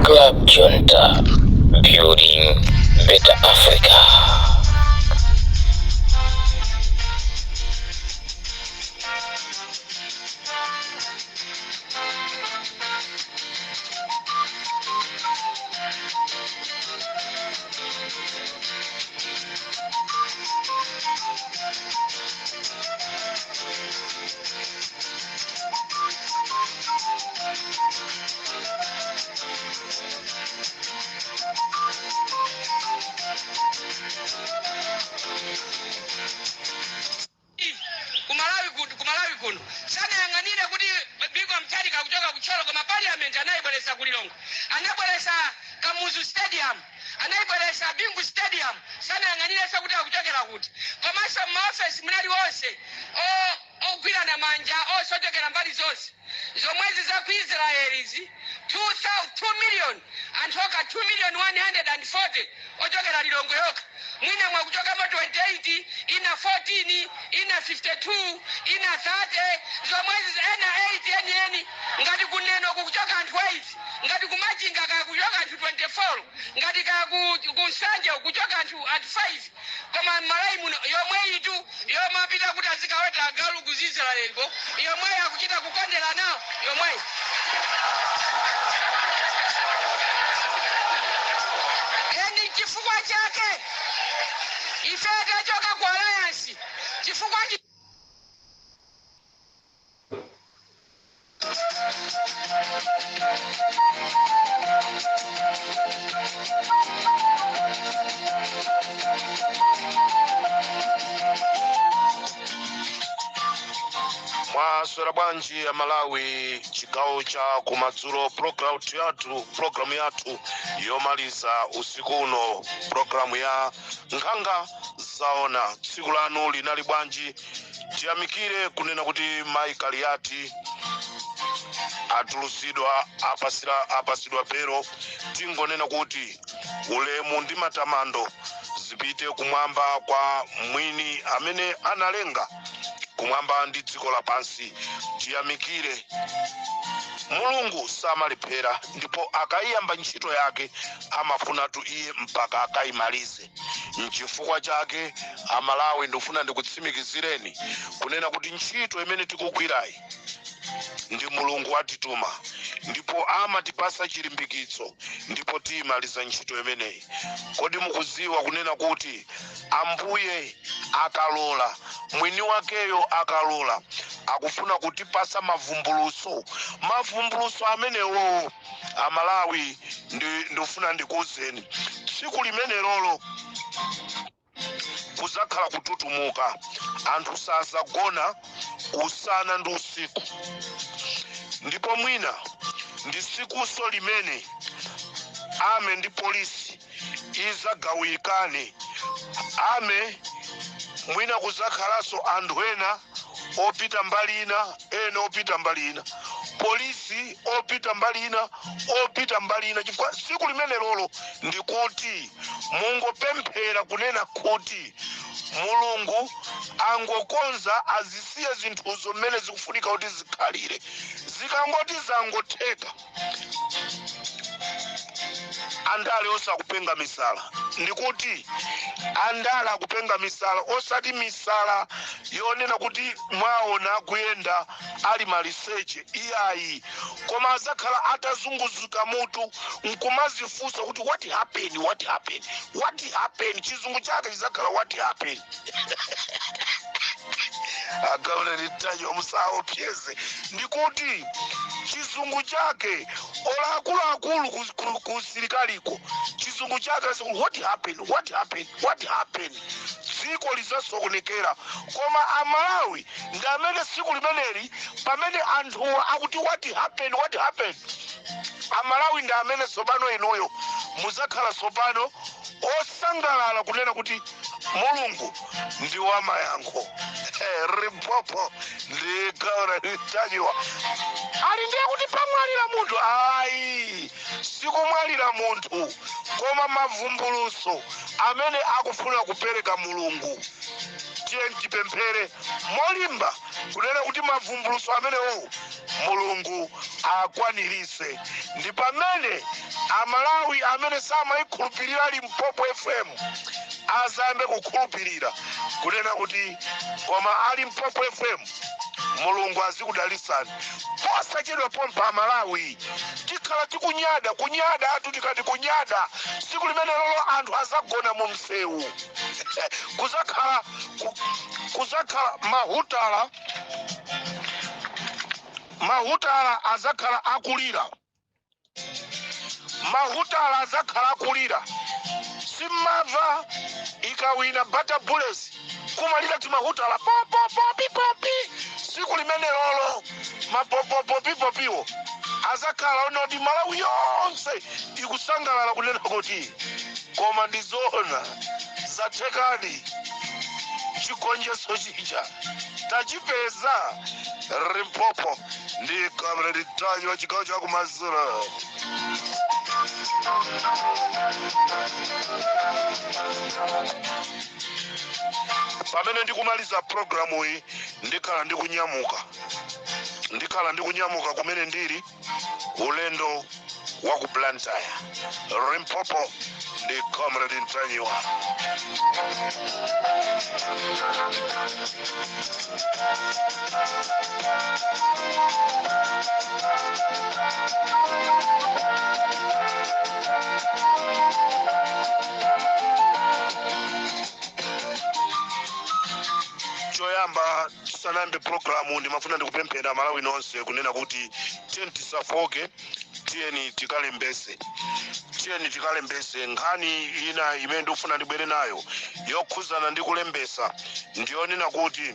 Club Junta, building better Africa. Kumalawi kumalawi kuno sanayang'anire kuti Bingu wa Mutharika kuchoka ku Thyolo, koma parliament anayibweresa ku Lilongwe, anabweresa Kamuzu Stadium, anayibweresa Bingu Stadium, sanayang'anirenso kuti akuchokera kuti. Komanso m'maofesi munali onse ogwirana manja, onse ochokera mbali zonse zomwezi za ku Israeli izi, 2 million anthu okha, 2 million 140 ochokera Lilongwe yokha, mwina mwakuchokamo 28, ina 14, ina 52, ina 30, zomwezi ena 8 enieni. Ngati kuneno kukuchoka anthu 8, ngati kumachinga kaya kuchoka anthu 24, ngati kaya ku Nsanje kuchoka anthu 5, koma m'Malawi muno yomweyitu yomapita kuti azikaweta agalu ku Israeliko, yomweyi akuchita kukondera nawo yomweyi. Eni chifukwa chake ife tachoka ku alliance, chifukwa Mwaswera bwanji Amalawi? Chigawo cha kumadzulo, programu yathu yomaliza usiku uno, programu ya Nkhanga Zaona. Tsiku lanu linali bwanji? Tiyamikire kunena kuti Mai Kaliati atulusidwa, apasidwa belo. Tingonena kuti ulemu ndi matamando zipite kumwamba kwa mwini amene analenga kumwamba ndi dziko lapansi. Tiyamikire Mulungu, samalephera, ndipo akayiyamba ntchito yake amafunatu iye mpaka akayimalize. Nchifukwa chake Amalawi, ndikufuna ndikutsimikizireni kunena kuti ntchito imene tikugwirayi ndi Mulungu watituma, ndipo amatipasa chilimbikitso, ndipo tiyimaliza ntchito imeneyi. Kodi mukuziwa kunena kuti Ambuye akalola, mwini wakeyo akalola, akufuna kutipasa mavumbuluso? Mavumbuluso amenewo, Amalawi, ndikufuna ndikuwuzeni, tsiku limenelolo kuzakhala kututumuka. Anthu sazagona usana ndi usiku, ndipo mwina ndi sikuso limene army ndi polisi izagawikane. Army mwina kuzakhalanso anthu ena opita mbali ina, ena opita mbali ina, polisi opita mbali ina, opita mbali ina, chifukwa tsiku limene lolo ndikuti mungopemphera kunena kuti Mulungu angokonza, azisiye zinthuzo mmene zikufunika kuti zikhalire. Zikangoti zangotheka, andale osakupenga misala, ndikuti andale akupenga misala, osati misala yonena kuti mwaona akuyenda ali maliseche, iyayi, koma azakhala atazunguzika mutu nkumazifunsa kuti what happened, what happened, what happened? Chizungu chake chizakhala what happened. Agaule litajo, musaopyeze. Ndikuti chizungu chake ola akuluakulu ku sirikaliko, chizungu chake what happened, what happened, what happened? Dziko lizasokonekera. Koma Amalawi ndi amene tsiku limeneli, pamene anthuwa akuti what happened, what happened, Amalawi ndi amene tsopano inuyo muzakhala tsopano osangalala kunena kuti Mulungu ndi wamayankho. Limpopo ndi gawo litajiwa ali ndiye kuti pamwalira munthu? Ayi, sikumwalira munthu, koma mavumbuluso amene akufuna kupereka Mulungu. Tiye tipemphere molimba kunena kuti mavumbuluso amenewo Mulungu akwanirise. Ndi pamene Amalawi amene samayikhulupirira Limpopo FM azayambe kukhulupirira kunena kuti koma a Limpopo FM, Mulungu azikudalisani. Posachedwa pompa Amalawi tikhala tikunyada, kunyada atu. Tikati kunyada, siku limene lolo anthu azagona mu msewu. Kuzakhala mahutala, mahutala azakhala akulira, mahutala azakhala akulira. Simmamva ikawina Bata Bullets kumalira timahutala popopopipopi? Siku limene lolo mapopopopipopiwo azakhala onoti Malawi yonse ikusangalala kunena kuti koma ndizoona, zathekadi, chigonjetso chija tachipeza. Limpopo ndi Comrade Ntanyiwa, chigawo chakumadzulo. Pamene ndikumaliza programu iyi, ndikhala ndikunyamuka kumene ndili, ulendo wa ku Blantyre. Limpopo ndi Comrade Ntanyiwa. Choyamba, tisanayambe programu, ndimafuna ndikupemphera Malawi nonse kunena kuti tiyeni tisafoke, tiyeni tikalembese, tiyeni tikalembese. Nkhani ina imene ndikufuna ndibwere nayo yokhuzana ndi kulembesa ndiyonena kuti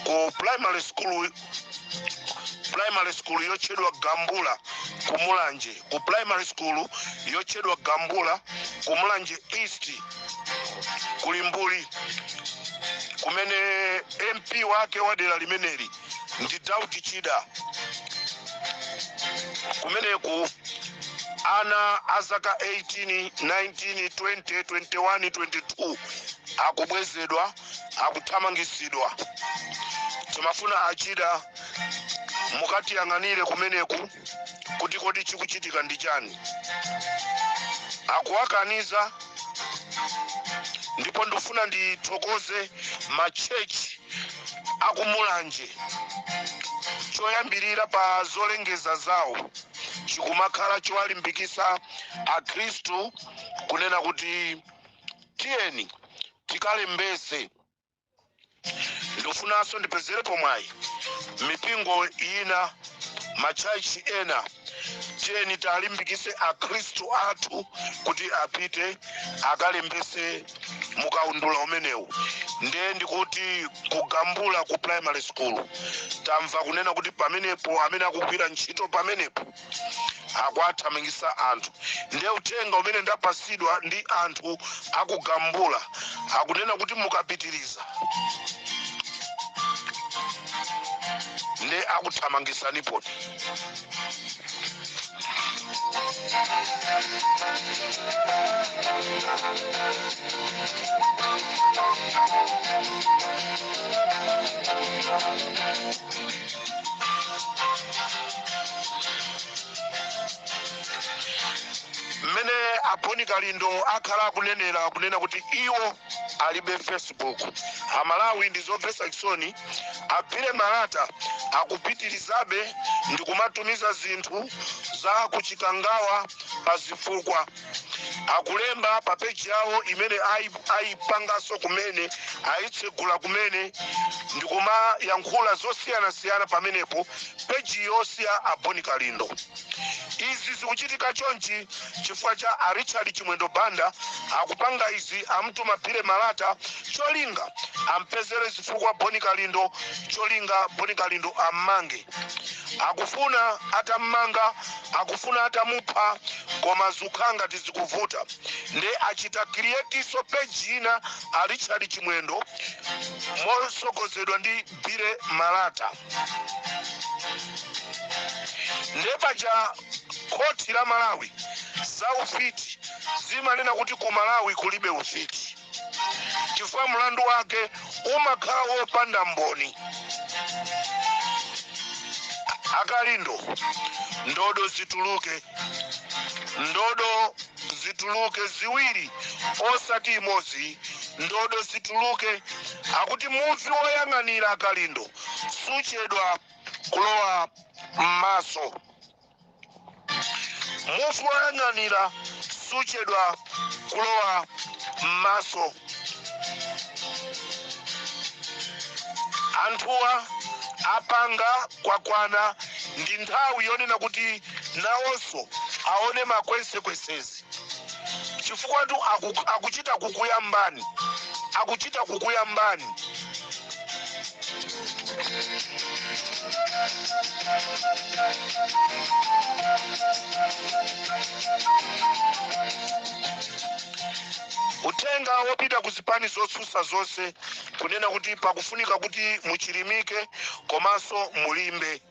ku primary school yotchedwa Gambula ku Mulanje, ku primary school yotchedwa Gambula ku Mulanje East, kuli mbuli kumene MP wake wa dera limeneli ndi Daudi Chida. Kumeneku ana a zaka 18, 19, 20, 21, 22 akubwezedwa, akuthamangisidwa. Timafuna achida mukatiyang'anire kumeneku kuti kodi chikuchitika ndi chani? Akuwakaniza. Ndipo ndifuna ndithokoze machechi akumulanje. Choyambirira pa zolengeza zawo chikumakhala chowalimbikisa Akhristu kunena kuti tiyeni tikalembese. Ndifunanso ndipezerepo mwayi mipingo ina, machachi ena, tiyeni talimbikise Akhristu athu kuti apite akalembese mukaundula umenewu. Ndiye ndikuti kugambula ku primary school, tamva kunena kuti pamenepo amene akugwira ntchito pamenepo akuathamangisa anthu. Ndiye uthenga umene ndapasidwa ndi anthu akugambula akunena kuti mukapitiriza ndi akuthamangisaniponi. Mmene a Bon Kalindo akhala akunenera kunena kuti iwo alibe Facebook, Amalawi, ndi zomvetsa chisoni. Aphire Malata akupitirizabe ndi kumatumiza zinthu za kuchikangawa pa zifukwa akulemba pa peji yawo imene ayipanganso kumene ayitsegula kumene ndikumayankhula zosiyanasiyana pamenepo, peji yosiya a Bon Kalindo. Izi zikuchitika chonchi chifukwa cha a Richard Chimwendo Banda akupanga izi, amtuma Phire Malata cholinga ampezere zifukwa Bon Kalindo, cholinga Bon Kalindo ammange. Akufuna atammanga, akufuna atamupha, koma zikukhala ngati zikuvuta. Nde achita create-so page ina a Richard Chimwendo mosogozedwa ndi Bire Malata. Nde paja khoti la Malawi za ufiti zimanena kuti ku Malawi kulibe ufiti, chifukwa mlandu wake umakhala wopanda mboni. Akalindo, ndodo zituluke, ndodo zituluke ziwiri osati imodzi, ndodo zituluke. Akuti muvi woyang'anira, Akalindo, suchedwa kulowa m'maso. Muvi woyang'anira suchedwa kulowa m'maso. Anthuwa apanga kwakwana, ndi nthawi yonena kuti nawonso aone makwensekwensezi, chifukwa tu akuchita kukuyambani, akuchita kukuyambani. Uthenga wopita ku zipani zotsutsa zonse kunena kuti pakufunika kuti muchilimike komanso mulimbe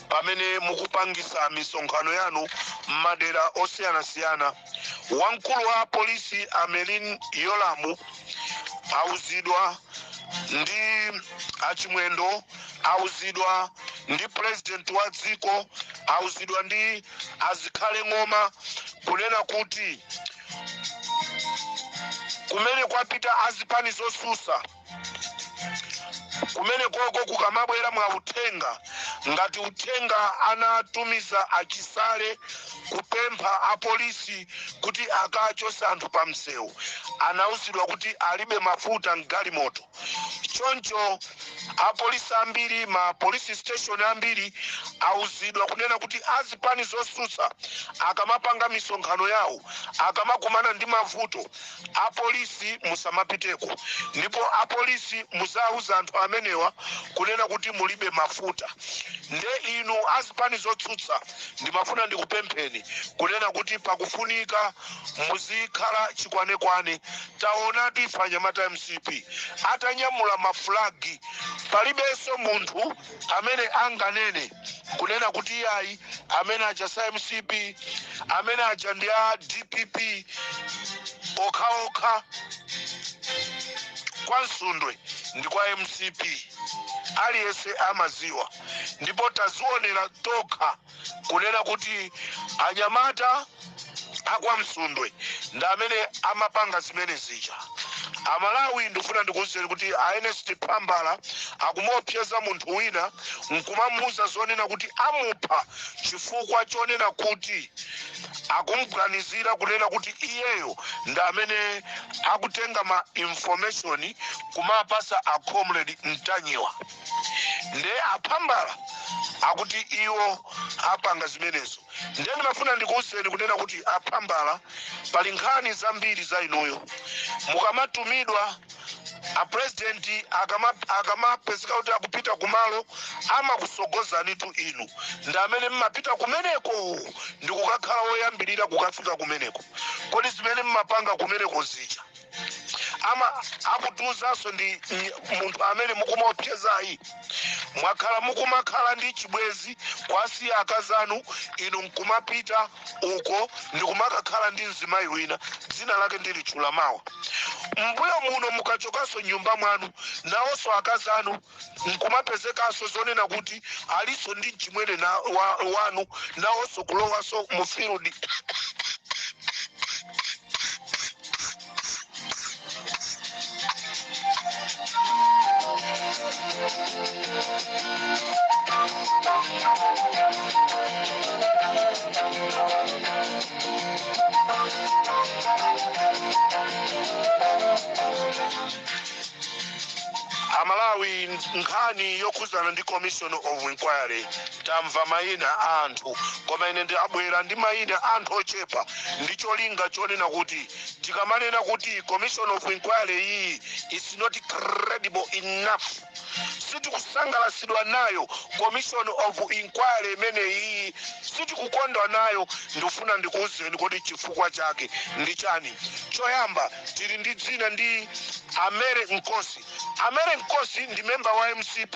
pamene mukupangisa misonkhano yanu m'madera osiyanasiyana. Wamkulu wa polisi a Merlyne Yolamu auzidwa ndi Achimwendo, auzidwa ndi president wa dziko, auzidwa ndi Azikhale Ng'oma kunena kuti kumene kwapita azipani zosusa kumene koko kukamabwera mwa uthenga ngati uthenga anatumiza Achisale kupempha apolisi kuti akachose anthu pa msewu, anauzidwa kuti alibe mafuta mgalimoto. Choncho apolisi ambiri, ma police station ambiri auzidwa kunena kuti azipani zotsutsa akamapanga misonkhano yawo, akamakumana ndi mavuto, apolisi musamapiteko, ndipo apolisi muzauza anthu amenewa kunena kuti mulibe mafuta. Nde inu azipani zotsutsa, ndimafuna ndikupempheni kunena kuti pakufunika muzikhala chikwanekwane. Taonatu ife anyamata MCP atanyamula mafulagi, palibenso munthu amene anganene kunena kuti iyayi, amene aja sa MCP, amene aja ndi a DPP okhaokha. Kwa Msundwe ndi kwa MCP, aliyense amaziwa, ndipo tazionera tokha kunena kuti anyamata akwa Msundwe ndi amene amapanga zimene zija. Amalawi, ndifuna ndikuwuzeni kuti a Ernest Phambala akumuopseza munthu wina nkumamuuza zonena kuti amupha chifukwa chonena kuti akumganizira kunena kuti iyeyo ndi amene akutenga ma information kumapasa a Comrade Mtanyiwa. Nde Aphambala akuti iwo apanga zimenezo. Nde ndimafuna ndikuwuzeni kunena kuti Aphambala, pali nkhani zambiri za inuyo mukamatumidwa. Apresidenti akamapezeka kuti akupita kumalo, amakusogozanitu inu, ndi amene mmapita kumeneko ndikukakhala woyambirira kukafika kumeneko. Kodi zimene mmapanga kumeneko zija ama akutiuzanso ndi munthu amene mukumaopsezayi? Mwakhala mukumakhala ndi chibwezi, kwasiya akazanu, inu nkumapita uko ndikumakakhala ndi mzimayi wina, dzina lake ndilitchula mawa. Mbuyo muno mukachokanso nyumba mwanu, nawonso akazanu nkumapezekanso zonena kuti aliso ndi mchimwene na, wanu, nawonso kulowanso mu field. Amalawi, nkhani yokhuzana ndi commission of inquiry, tamva mayina a anthu, koma ine ndabwera ndi mayina a anthu ochepa ndi cholinga chonena kuti tikamanena kuti commission of inquiry iyi is not credible enough, sitikusangalatsidwa nayo commission of inquiry imene iyi, sitikukondwa nayo, ndikufuna ndikuwuzeni kuti chifukwa chake ndi chani. Choyamba, tili ndi dzina ndi a Mary Nkosi. A Mary Nkosi ndi memba wa MCP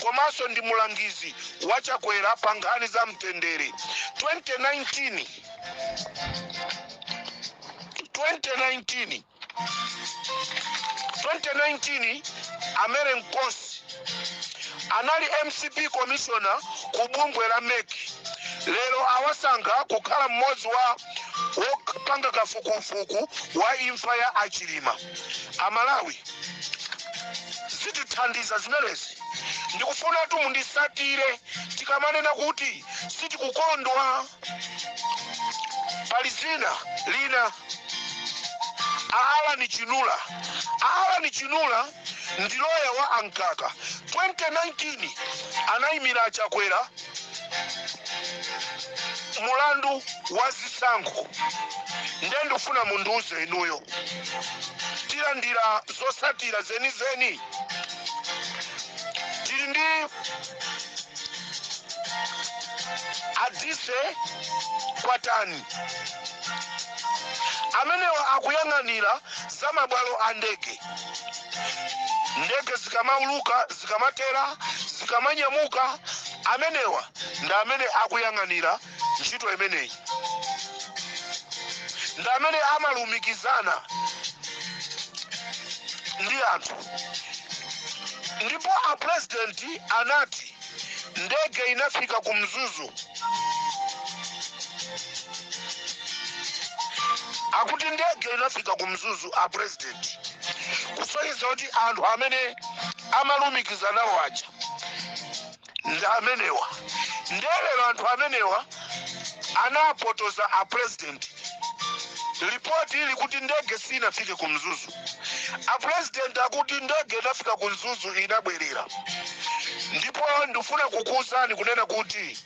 komanso ndi mulangizi wa Chakwera pa nkhani za mtendere. 2019 2019 2019 a Mary Nkosi Anali MCP commissioner ku bungwe la MEC, lero awasankha kukhala mmodzi wa wopanga kafukufuku wa imfa ya aChilima. Amalawi, zitithandiza zimenezi? Ndikufunatu mundisatire tikamanena kuti sitikukondwa. Pali zina lina, Aalani Chinula. Aalani Chinula ndi loya wa aMkaka. 2019 anayimira aChakwera mulandu wa zisankho. Nde ndifuna mundiuze inuyo, tilandira zosatira zenizeni? Tili ndi Adise Kwatani, amenewa akuyang'anira za mabwalo a ndege. Ndege zikamauluka, zikamatera, zikamanyamuka, amenewa ndi amene akuyang'anira ntchito imeneyi, ndi amene amalumikizana ndi anthu. Ndipo a president anati ndege inafika ku Mzuzu. Akuti ndege inafika ku Mzuzu a president, kusonyeza kuti anthu amene amalumikiza nawo aja ndi amenewa. Ndelero anthu amenewa anapotoza a president. Ripoti ili kuti ndege sinafike ku Mzuzu. A president akuti ndege inafika ku Mzuzu, inabwerera. Ndipo ndifuna kukuwuzani kunena kuti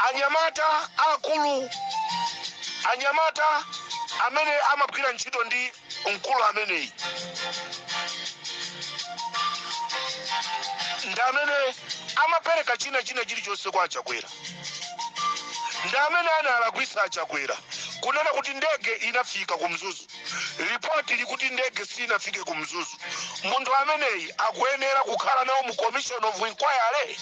anyamata akulu, anyamata amene amagwira ntchito ndi mkulu ameneyi, ndi amene amapereka china chilichonse kwa aChakwera, ndi amene analakwisa aChakwera kunena kuti ndege inafika ku Mzuzu. Ripoti likuti ndege sinafike ku Mzuzu. Munthu ameneyi akuyenera kukhala nawo mu commission of inquiry.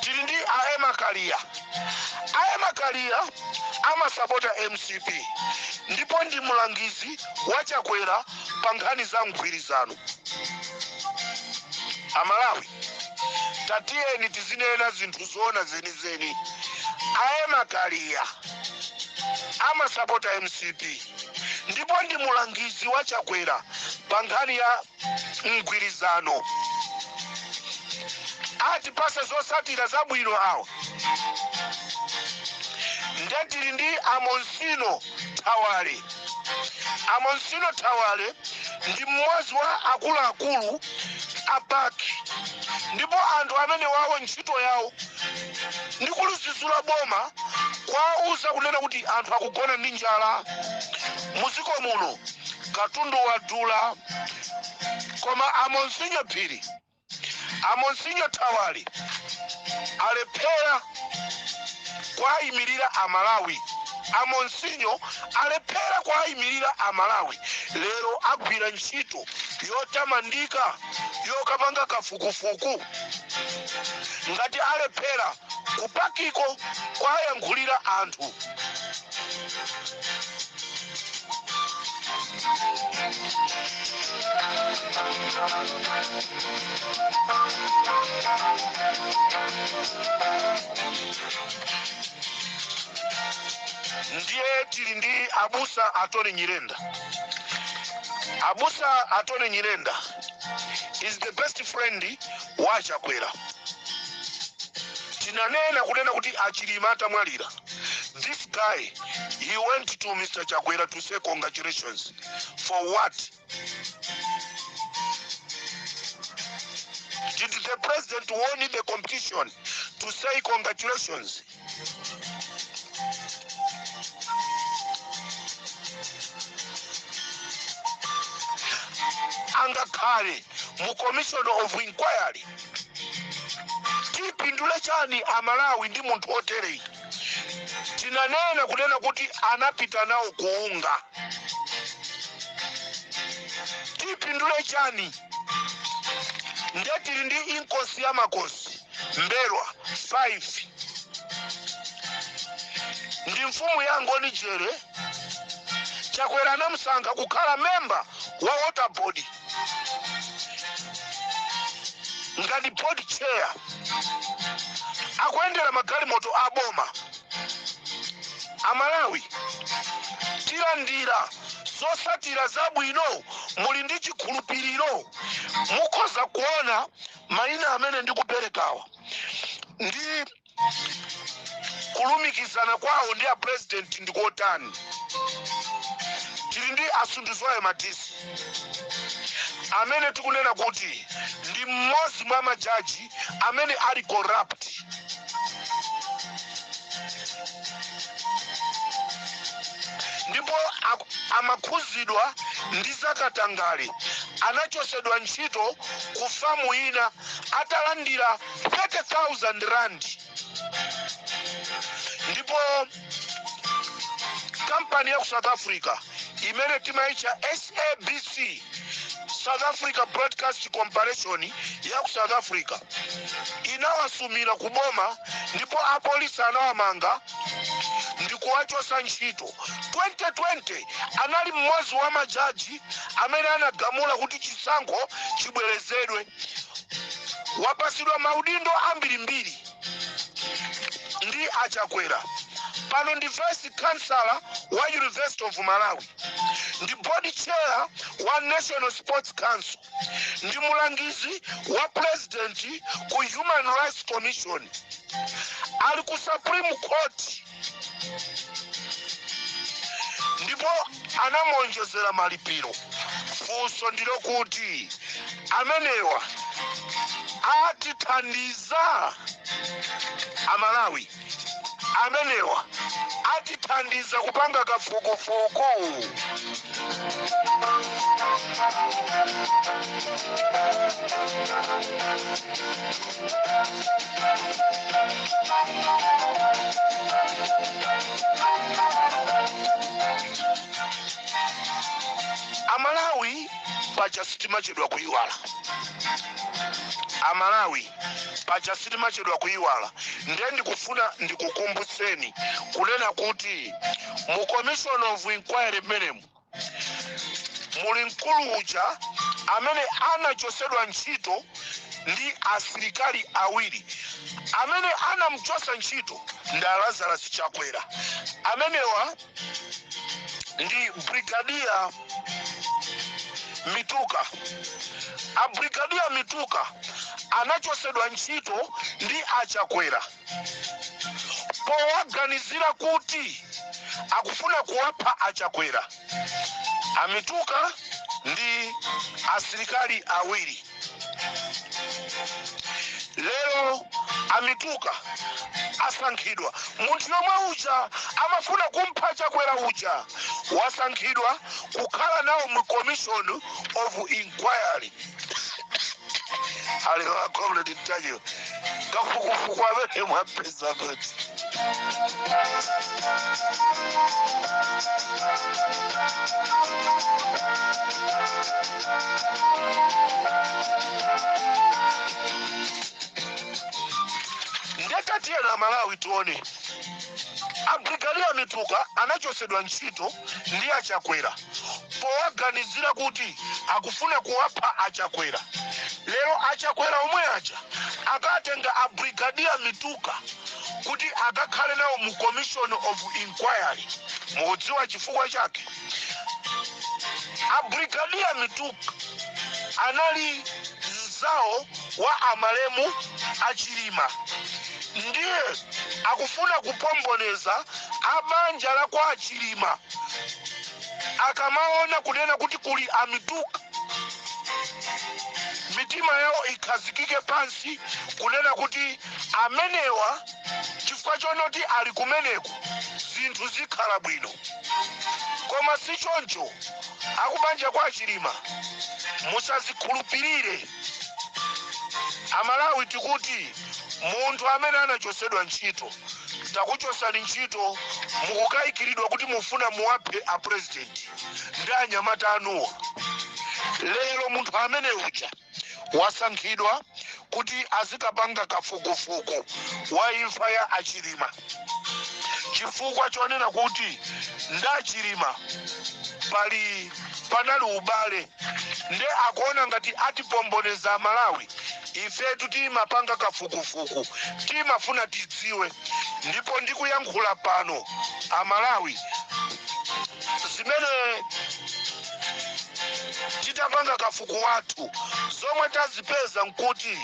Tili ndi Aema Kalia. Aema Kalia amasapota MCP ndipo ndi mlangizi wa Chakwera pa nkhani za mgwirizano. Amalawi, tatiyeni tizinena zinthu zoona zenizeni. Aema Kalia amasapota MCP ndipo ndi mulangizi wa Chakwera pa nkhani ya mgwirizano. Atipase zosatira zabwino awa? Nde tili ndi Amonsino Thawale. Amonsino Thawale ndi mmodzi wa akuluakulu a PAC, ndipo anthu amene wawo ntchito yawo ndi kulizizula boma, kwauza kunena kuti anthu akugona ndi njala muziko muno, katundu wadula. Koma Amonsinyo Phiri, Amonsinyo Thawale alephera kwayimirira Amalawi. Amonsinyo alephera kwayimirira Amalawi. Lero agwira ntchito yotamandika yokapanga kafukufuku, ngati alephera ku PAC ko kwayankhulira anthu. Ndiye tili ndi abusa Atoni Nyirenda. Abusa Atoni Nyirenda is the best friend wa Chakwera. Tinanena kunena kuti aChilima atamwalira, this guy, he went to Mr Chakwera to say congratulations. For what? Did the president won the competition to say congratulations? Angakhale mu commission of inquiry? Tipindule chani Amalawi ndi munthu otereyi? Tinanena kunena kuti anapita nawo kuunga. Tipindule chani? Nde tili ndi Inkosi ya Makosi Mbelwa 5. Ndi mfumu ya Ngoni Jere. Chakwera anamusankha kukhala memba wa water board ngati board chair. Akuyendera magalimoto a boma. Amalawi, tilandira zosatira zabwino? Muli ndi chikhulupiriro? Mukhoza kuona mayina amene ndikuperekawa ndi kulumikizana kwawo ndi a president ndikotani. Tili ndi Asunduzwayo Madisi, amene tikunena kuti ndi mmodzi mwa majaji amene ali corrupt. Ndipo amakhuzidwa ndi zakatangale. Anachosedwa ntchito ku famu ina atalandira 30,000 rand, ndipo kampani ya ku South Africa imene timaitcha SABC, South Africa Broadcast Corporation ya ku South Africa, inawasumira ku boma, ndipo apolisi anawamanga ndi kuwachosa ntchito. 2020 anali mmodzi wa majaji amene anagamula kuti chisankho chibwerezedwe. Wapasidwa maudindo ambirimbiri ndi Achakwera. Pano ndi vice chancellor wa University of Malawi, ndi board chair wa National Sports Council, ndi mulangizi wa president ku Human Rights Commission, ali ku Supreme Court, ndipo anamuonjezera malipiro. Funso ndilokuti, amenewa atithandiza? Amalawi, amenewa atithandiza kupanga kafukufuku? Amalawi, paja sitimachedwa kuyiwala. Amalawi, paja sitimachedwa kuyiwala. Ndiye ndikufuna ndikukumbutseni kunena kuti mu commission of inquiry mmenemu muli mkulu uja amene anachosedwa ntchito ndi asilikali awiri. Amene anamuchosa ntchito ndi Lazarus Chakwera. Amenewa ndi Brigadier Mituka. A Brigadier Mituka anachosedwa ntchito ndi Achakwera powaganizira kuti akufuna kuwapha Achakwera. Amituka ndi asilikali awiri. Lero Amituka asankhidwa. Munthu yomwe uja amafuna kumpha Chakwera uja wasankhidwa kukhala nawo mu commission of inquiry. Aliwa Comrade Ntanyiwa, kafukufuku amene mwapeza kuti ndekatiyena Malawi tione. Abrigadier Mituka anachosedwa ntchito ndi Achakwera powaganizira kuti akufuna kuwapha Achakwera. Lero Achakwera omwe aja akatenga Abrigadier Mituka kuti akakhale nawo mu commission of inquiry. Mukudziwa chifukwa chake? Abrigadier Mituka anali mzawo wa amalemu Achilima, ndiye akufuna kupomboneza abanja la kwa Achilima. Akamaona kunena kuti kuli Amituka, mitima yawo ikhazikike pansi kunena kuti amenewa, chifukwa chonoti ali kumeneko, zinthu zikhala bwino. Koma si choncho. Akubanja kwa Achilima, musazikhulupirire. Amalawi, tikuti munthu amene anachosedwa ntchito, takuchosani ntchito mukukayikiridwa kuti mufuna muwaphe a president ndi anyamata anuwa. Lero munthu amene uja wasankhidwa kuti azikapanga kafukufuku wa imfa ya Achilima. Chifukwa chonena kuti ndi a Chilima pali panali ubale, nde akuona ngati atipomboneza Amalawi. Ifetu timapanga kafukufuku, timafuna tidziwe. Ndipo ndikuyankhula pano, Amalawi, zimene titapanga kafuku wathu, zomwe tazipeza nkuti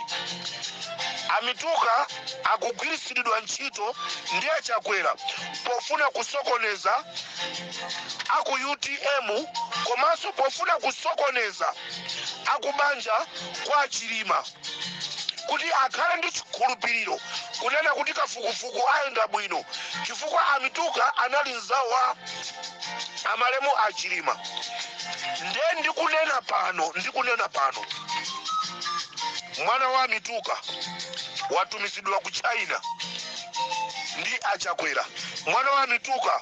Amituka akugwiritsiridwa ntchito ndi Achakwera pofuna kusokoneza aku UTM, komanso pofuna kusokoneza akubanja kwa Chilima kuti akhale ndi chikhulupiriro kunena kuti kafukufuku ayenda bwino, chifukwa Amituka anali mzawo wa amalemu Achilima. Nde ndikunena pano, mwana wa Amituka watumizidwa ku China ndi Achakwera. Mwana wa Amituka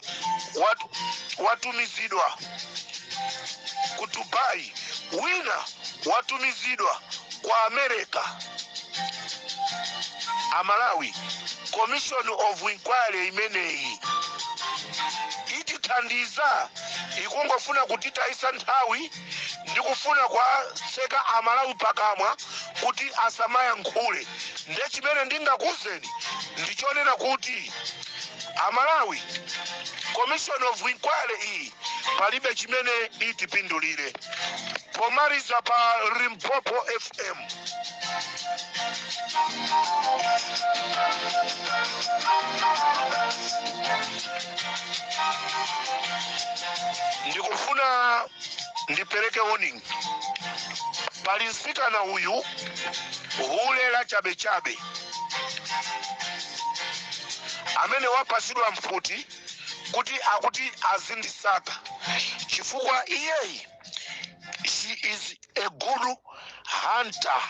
watumizidwa ku Dubai, wina watumizidwa kwa America. Amalawi, commission of inquiry imeneyi itithandiza? Ikungofuna kutitayisa nthawi ndi kufuna kuwatseka Amalawi pakamwa kuti asamayankhule. Nde chimene ndingakuwuzeni ndichonena kuti, Amalawi, commission of inquiry iyi palibe chimene itipindulire. Pomaliza, pa Limpopo FM, ndikufuna ndipereke warning. Pali msikana uyu, hule la chabechabe, amene wapasidwa mfuti kuti akuti azindisaka, chifukwa iyeyi, she is a good hunter.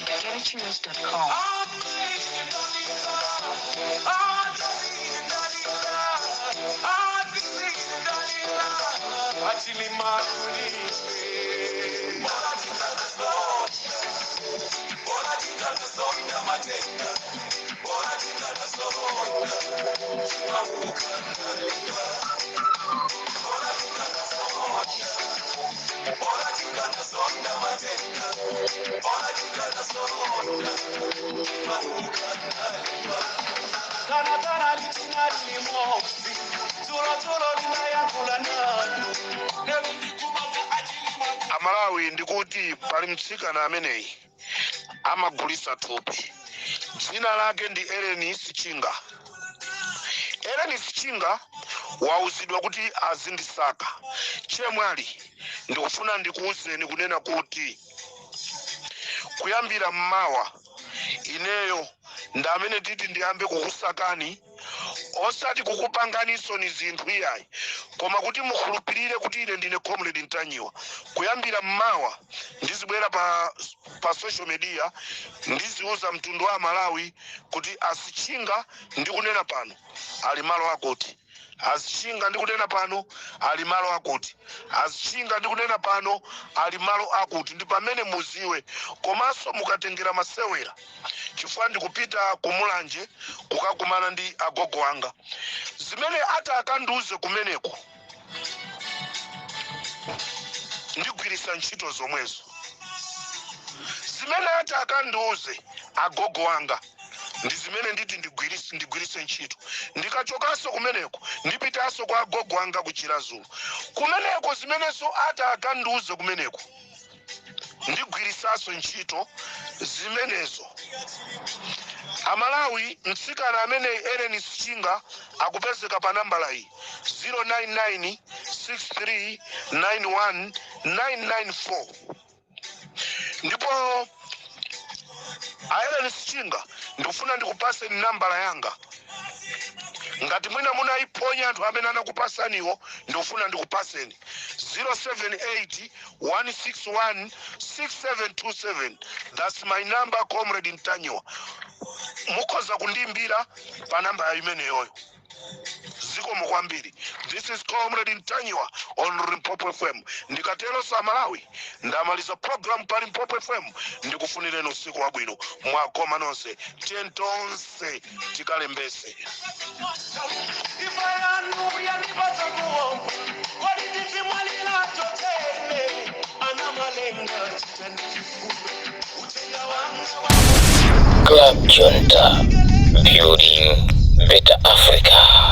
GetAtunes.com. Kana kana litinalimosi dzulo linayankhula nanu. Amalawi, ndikuti pali mtsikana ameneyi amagulisa thupi, dzina lake ndi Eleni Sichinga. Eleni Sichinga wauzidwa kuti azindisaka. Chemwali, ndikufuna ndikuwuzeni kunena kuti kuyambira mmawa ineyo ndi amene titi ndiyambe kukusakani, osati kukupanganiso ni zinthu iyayi, koma kuti mukhulupirire kuti ine ndine Comrade Ntanyiwa. Kuyambira mmawa ndizibwera pa social media, ndiziuza mtundu wa Malawi kuti Asichinga ndikunena pano ali malo akuti, Asichinga ndikunena pano ali malo akuti, Asichinga ndikunena pano ali malo akuti. Ndi pamene muziwe. Komanso mukatengera masewera, chifukwa ndikupita kumulanje kukakumana ndi agogo anga, zimene ati akandiuze kumeneko ndigwirisa ntchito zomwezo. Zimene ati akandiuze agogo anga ndi zimene nditi ndigwirise ntchito. Ndikachokanso kumeneko, ndipitanso kwa agogo anga ku Chiradzulu. Kumeneko zimenenso ati akandiuze kumeneko ndigwirisanso ntchito zimenezo. Amalawi, mtsikana amene Ellen Sichinga akupezeka pa nambala iyi, 099 6391 994. Ndipo a Ellen Sichinga, ndikufuna ndikupaseni nambala yanga. Ngati mwina munayiphonya anthu amene anakupasaniwo, ndikufuna ndikupaseni 078 161 6727. That's my number, Comrade Ntanyiwa. Mukhoza kundimbira pa namba imeneyoyo. Zikomo. Zikomo kwambiri. This is Comrade Ntanyiwa on Limpopo FM. Ndikatero sa Malawi, ndamaliza program pa Limpopo FM. Ndikufunireni usiku wabwino, mwakoma nonse. Tiye tonse tikalembese. Ifa yanu yanipata kuomba kodi ndizimwalira totene ana malenga chitani chifundo utenga wanga wa Club Junta, building better Africa.